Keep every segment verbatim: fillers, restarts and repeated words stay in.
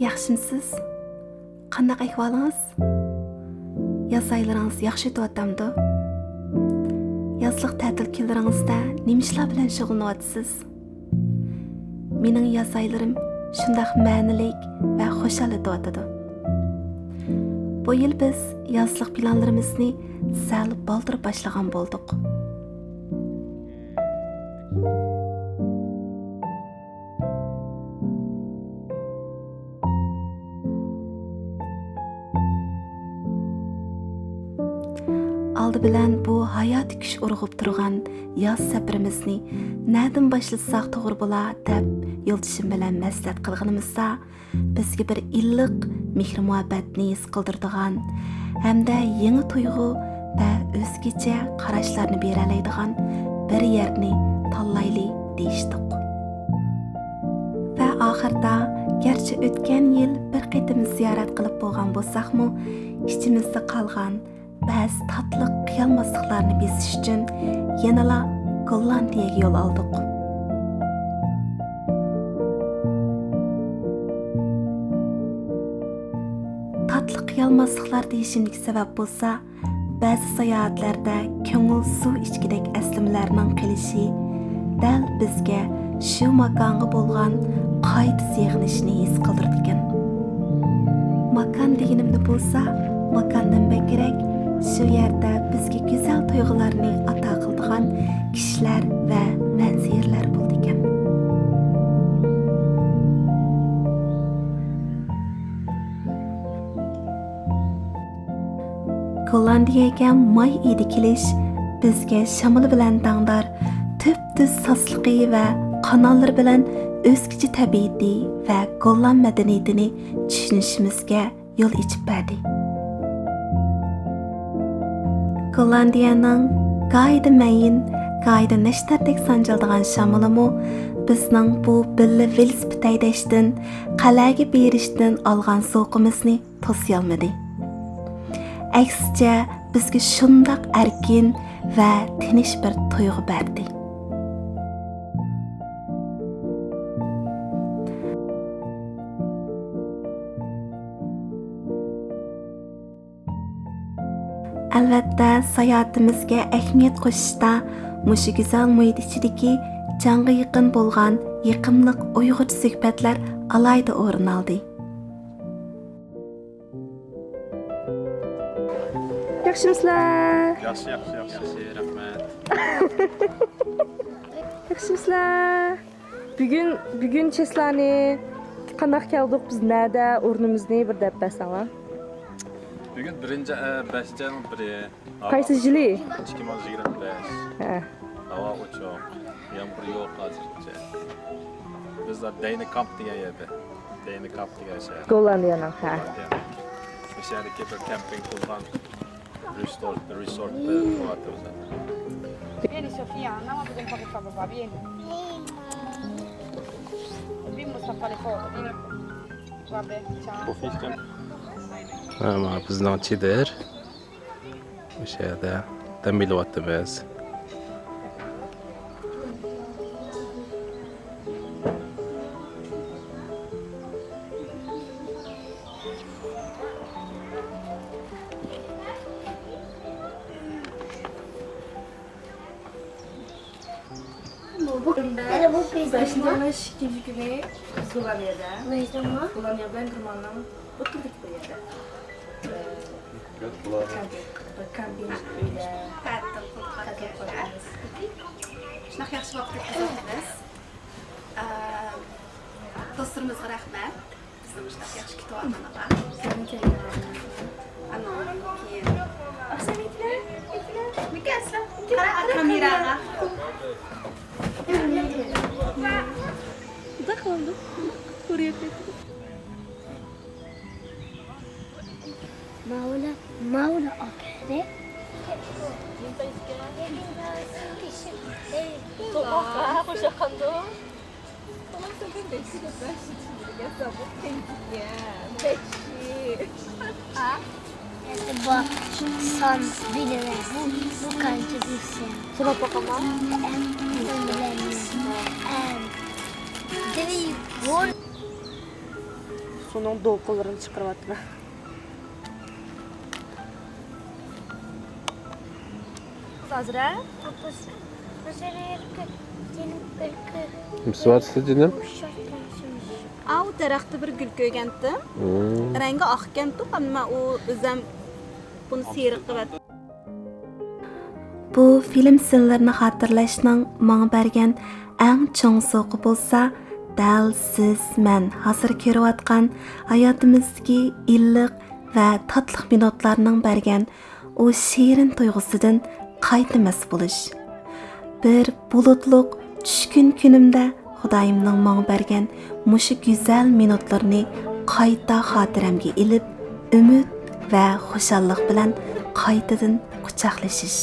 ياخشىمسىز؟ قانداق ئەھۋالىڭىز؟ ياز ئايلىرىڭىز ياخشى ئۆتۈۋاتامدۇ؟ يازلىق تەتىل كۈنلىرىڭىزدە نېمە ئىشلار بىلەن شۇغۇللىنىۋاتىسىز؟ مېنىڭ ياز ئايلىرىم شۇنداق مەنىلىك ۋە خۇشال ئۆتۈۋاتىدۇ. بۇ يىل بىز يازلىق پىلانلىرىمىزنى سەل بالدۇر باشلىغان بولدۇق. ئالدى بىلەن بۇ ھاياتىي كۈچ ئۇرغۇپ تۇرغان ياز سەپىرىمىزنى نەدىن باشلىساق توغرا بولا، دەپ يولدىشىم بىلەن مەسلىھەت قىلغىنىمىزدا، بىزگە بىر ئىللىق مېھىر-مۇھەببەتنى ھېس قىلدۇرىدىغان ھەمدە يېڭى تۇيغۇ ۋە ئۆزگىچە قاراشلارنى بېرەلەيدىغان بىر يەرنى تاللايلى، دېيىشتۇق. ۋە ئاخىردا، گەرچە ئۆتكەن يىل بىر قېتىم زىيارەت قىلىپ بولغان بولساقمۇ، ئىچىمىزدە قالغان بەزى تاتلىق قىيالماسلىقلارنى بېسىش ئۈچۈن يەنىلا گوللاندىيەگە يول ئالدۇق. تاتلىق قىيالماسلىقلار دېيىشىمدىكى سەۋەب بولسا، بەزى ساياھەتلەردە كۆڭۈل سۇ ئىچكۈدەك ئەسلىمىلەرنىڭ قېلىشى دەل بىزگە شۇ ماكانغا بولغان قايتا سېغىنىشنى ھېس قىلدۇرىدىكەن. ماكان دېگىنىمدە بولسا، ماكاندىن بەكرەك شۇ يەردە بىزگە گۈزەل تۇيغۇلارنى ئاتا قىلىدىغان كىشىلەر ۋە مەنزىرىلەر بولىدىكەن. گوللاندىيەگە ماي ئېيىدا كېلىش بىزگە شامىلى بىلەن داڭدار، تۈپتۈز ساسلىقى ۋە قاناللىرى بىلەن ئۆزگىچە تەبىئىتى ۋە گوللاند مەدەنىيىتىنى چۈشىنىشىمىزگە يول ئېچىپ بەردى. گوللاندىيەنىڭ گايدا مەيىن، گايدا نەشتەردەك سانجىلىدىغان شامىلىمۇ بىزنىڭ بۇ بىللە ۋېلىسىپىت ھەيدەشتىن، قەلئەگە بېرىشتىن ئالغان زوقىمىزنى توسۇيالمىدى. ئەكسىچە، بىزگە شۇنداق ئەركىن ۋە تىنچ بىر تۇيغۇ بەردى. ئەلۋەتتە، ساياھىتىمىزگە ئەھمىيەت قوشۇشتا مۇشۇ گۈزەل مۇھىت ئىچىدىكى جانغا يېقىن بولغان يېقىملىق ئۇيغۇرچە سۆھبەتلەر ئالاھىدە ئورۇن ئالدى. ياخشىمۇسىلەر؟ ياخشى، ياخشى، ياخشى. ياخشى، رەھمەت. ياخشىمۇسىلەر؟ بۈگۈن، بۈگۈن چېسلانى قانداق كەلدۇق، بىز نەدە، ئورنىمىزنى بىر دەپ بەرسەڭلار. بۈگۈن بىرىنچى، ئە، بەشىنچى ئاينىڭ بىرى. قايسى يىلى؟ ئىككى مىڭ يىگىرمە بەش. ھە. ھاۋا ئوچۇق. يامغۇر يوق ھازىرچە. بىز دەينى كامپ دېگەن يەردە. دەينى كامپ دېگەن شەھەر. گوللاندىيەنىڭ، ھە. گوللاندىيەنىڭ. بۇ شەھەردىكى بىر كەمپىڭ قىلغان رېسورت، رېسورتتا تۇرۇۋاتىمىز. Vieni Sofia, andiamo a vedere un po' che fa papà, vieni. Prima sta fare foto, vieni. Vabbè, ciao. Mana بىزنىڭ چېدىر. ئۇ يەردە دەم ئېلىۋاتىمىز. Mana bu بەشىنچى ئاينىڭ ئىككىنچى كۈنى بىز گوللاندىيەدە. Lezdama. گوللاندىيە بىلەن گېرمانىيەنىڭ ئوتتۇرىدىكى بىر يەردە. كامپىنگ، بىر كامپىنگ ئۆيدە تەتىل قىلىپ قالدۇق. شۇنداق ياخشى ۋاقىت ئۆتكۈزۈۋاتىمىز. ئەم، دوستلىرىمىزغا رەھمەت. بىزنى مۇشۇنداق ياخشى كۈتۈۋالغىنىغا. ئاندىن كېيىن. ئاخشام ئېيتىلە، ئېيتىلە. مىكەسلا. قارا كامېراغا. خۇدا قالدى. كۆرۈپ كەتتى. ماۋۇلا، ماۋۇلا ئاكىدى. سوغۇققا خوشاققاندۇ. بۇ سان بىلىمەن. بۇ، بۇ قانچە بىلسەم. سوراپ باقاما؟ ئەم، بىلمەيمەن. ئەم، دىلى بۇ. سۇنىڭ دولقۇنلىرىنى چىقىرىۋاتىمەن. ھازىر، ھە؟ بىسىۋاتىسىز جېنىم. ئاۋۇ دەرەختە بىر گۈل كۆرگەنتىم. رەڭگى ئاقكەنتۇ، ئەمما ئۇ ئۆزەم بۇنى سېرىق قىلىۋەتتى. بۇ فىلىم سىنلىرىنى خاتىرىلەشنىڭ ماڭا بەرگەن ئەڭ چوڭ زوقى بولسا، دەل سىز، مەن ھازىر كۆرۈۋاتقان ھاياتىمىزدىكى ئىللىق ۋە تاتلىق مىنۇتلارنىڭ بەرگەن ئۇ شېرىن تۇيغۇسىدىن قايتا مەست بولۇش. بىر بۇلۇتلۇق چۈشكۈن كۈنۈمدە خۇدايىمنىڭ ماڭا بەرگەن مۇشۇ گۈزەل مىنۇتلىرىنى قايتا خاتىرەمگە ئېلىپ، ئۈمىد ۋە خۇشاللىق بىلەن قايتىدىن قۇچاقلىشىش.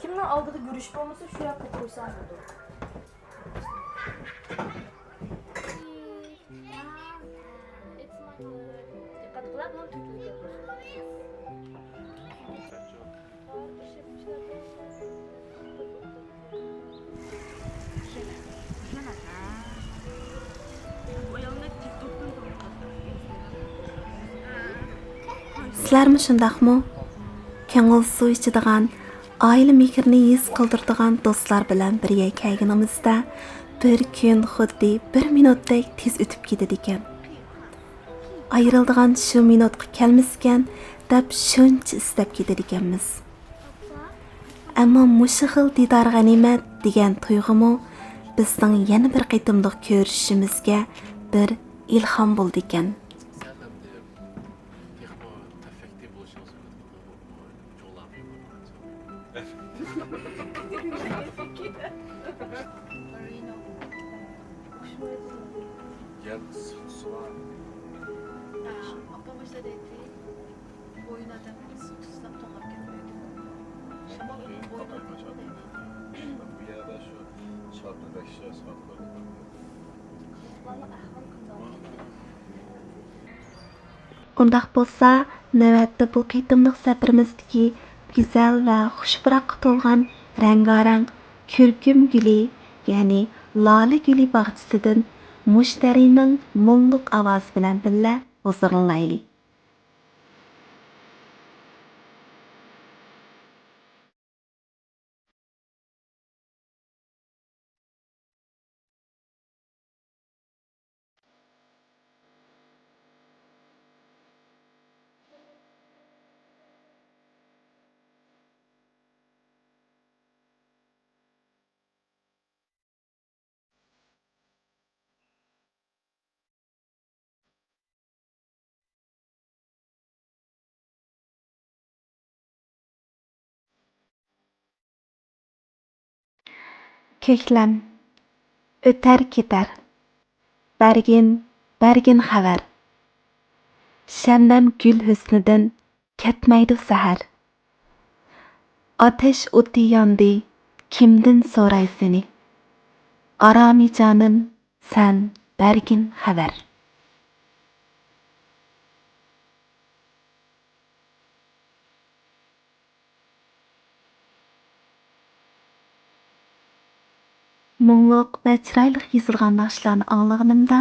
كىمنىڭ ئالدىدا گۈرۈش بولمىسا، شۇ ياققا قويسا بولىدۇ. دىققەت قىلىڭ، بۇنىڭ تۈركلۈكى. سىلەرمۇ شۇنداقمۇ؟ كۆڭۈل سۇ ئىچىدىغان، ئائىلە مېھرىنى ھېس قىلدۇرىدىغان دوستلار بىلەن بىر يەرگە كەلگىنىمىزدە، بىر كۈن خۇددى بىر مىنۇتتەك تېز ئۆتۈپ كېتىدىكەن. ئايرىلىدىغان شۇ مىنۇتقا كەلمىسىكەن دەپ شۇنچە ئىستەپ كېتىدىكەنمىز. ئەمما مۇشۇ خىل دىدار غەنىيمەت دېگەن تۇيغۇمۇ بىزنىڭ يەنە بىر قېتىملىق كۆرۈشۈشىمىزگە بىر ئىلھام بولىدىكەن. گەپ سۇ-، سۇغا. ئاپام ئاشۇ دەيتتى، بويۇن ئادەم سۇ تۇتسام توڭلاپ كەتمەيدۇ. شامال بويۇن بۇ يەردە شۇ چاتى بەك شۇ ساقلىق. ئۇنداق بولسا، نۆۋەتتە بۇ قېتىملىق سەپىرىمىزدىكى گۈزەل ۋە خۇش پۇراققا تولغان رەڭگارەڭ كۈركۈم گۈلى، يەنى لالە گۈلى باغچىسىدىن مۇشتەرىنىڭ مۇڭلۇق ئاۋازى بىلەن بىللە ھۇزۇرلىنايلى. كۆكلەم ئۆتەر كېتەر، بەرگىن، بەرگىن خەۋەر. شەبنەم گۈل ھۆسنىدىن كەتمەيدۇ سەھەر. ئاتەش ئوتى ياندى، كىمدىن سوراي سېنى؟ ئارامى جانىم، سەن بەرگىن خەۋەر. مۇڭلۇق ۋە چىرايلىق يېزىلغان ناخشىلارنى ئاڭلىغىنىمدا،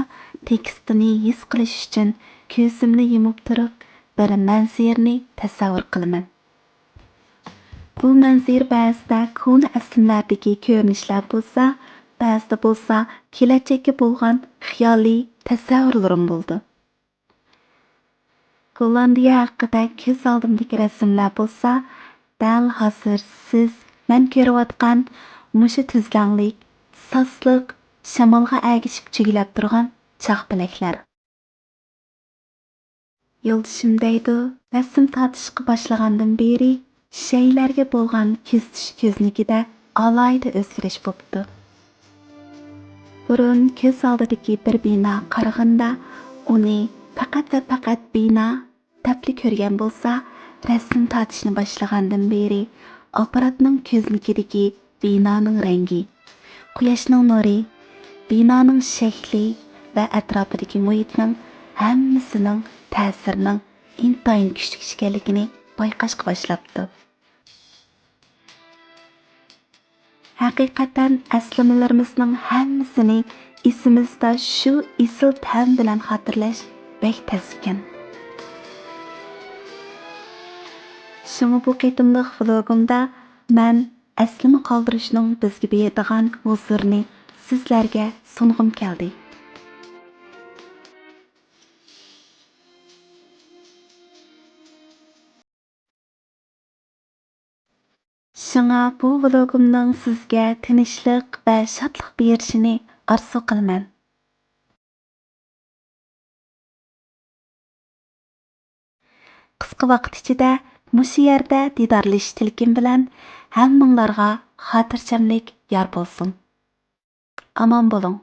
تېكىستىنى ھېس قىلىش ئۈچۈن كۆزۈمنى يۇمۇپ تۇرۇپ، بىر مەنزىرىنى تەسەۋۋۇر قىلىمەن. بۇ مەنزىرە بەزىدە كونا ئەسلىمىلەردىكى كۆرۈنۈشلەر بولسا، بەزىدە بولسا كېلەچەككە بولغان خىيالىي تەسەۋۋۇرلىرىم بولىدۇ. گوللاندىيە ھەققىدە كۆز ئالدىمدىكى رەسىملەر بولسا، دەل ھازىر سىز مەن كۆرۈۋاتقان مۇشۇ تۈزلەڭلىك، ساسلىق، شامالغا ئەگىشىپ چۆگىلەپ تۇرغان چاقپەلەكلەر. يولدىشىم دەيدۇ، رەسىم تارتىشقا باشلىغاندىن بېرى شەيئىلەرگە بولغان كۆزىتىش كۆزنىكىدە ئالاھىدە ئۆزگىرىش بوپتۇ. بۇرۇن كۆز ئالدىدىكى بىر بىنا قارىغاندا ئۇنى پەقەت ۋە پەقەت بىنا دەپلا كۆرگەن بولسا، رەسىم تارتىشنى باشلىغاندىن بېرى ئاپپاراتنىڭ كۆزنىكىدىكى بىنانىڭ رەڭگى، قۇياشنىڭ نۇرى، بىنانىڭ شەكلى ۋە ئەتراپىدىكى مۇھىتنىڭ ھەممىسىنىڭ تەسىرىنىڭ ئىنتايىن كۈچلۈك ئىكەنلىكىنى بايقاشقا باشلاپتۇ. ھەقىقەتەن ئەسلىمىلىرىمىزنىڭ ھەممىسىنى ئېسىمىزدە شۇ ئېسىل تەم بىلەن خاتىرىلەش بەك تەس ئىكەن. شۇڭا بۇ قېتىملىق ۋلوگۇمدا مەن ئەسلىمە قالدۇرۇشنىڭ بىزگە بېرىدىغان ھۇزۇرىنى سىزلەرگە سۇنغۇم كەلدى. شۇڭا بۇ ۋلوگۇمنىڭ سىزگە تىنچلىق ۋە شادلىق بېرىشىنى ئارزۇ قىلىمەن. قىسقا ۋاقىت ئىچىدە مۇشۇ يەردە دىدارلىشىش تىلىكىم بىلەن ھەممىڭلارغا خاتىرجەملىك يار بولسۇن. ئامان بولۇڭ.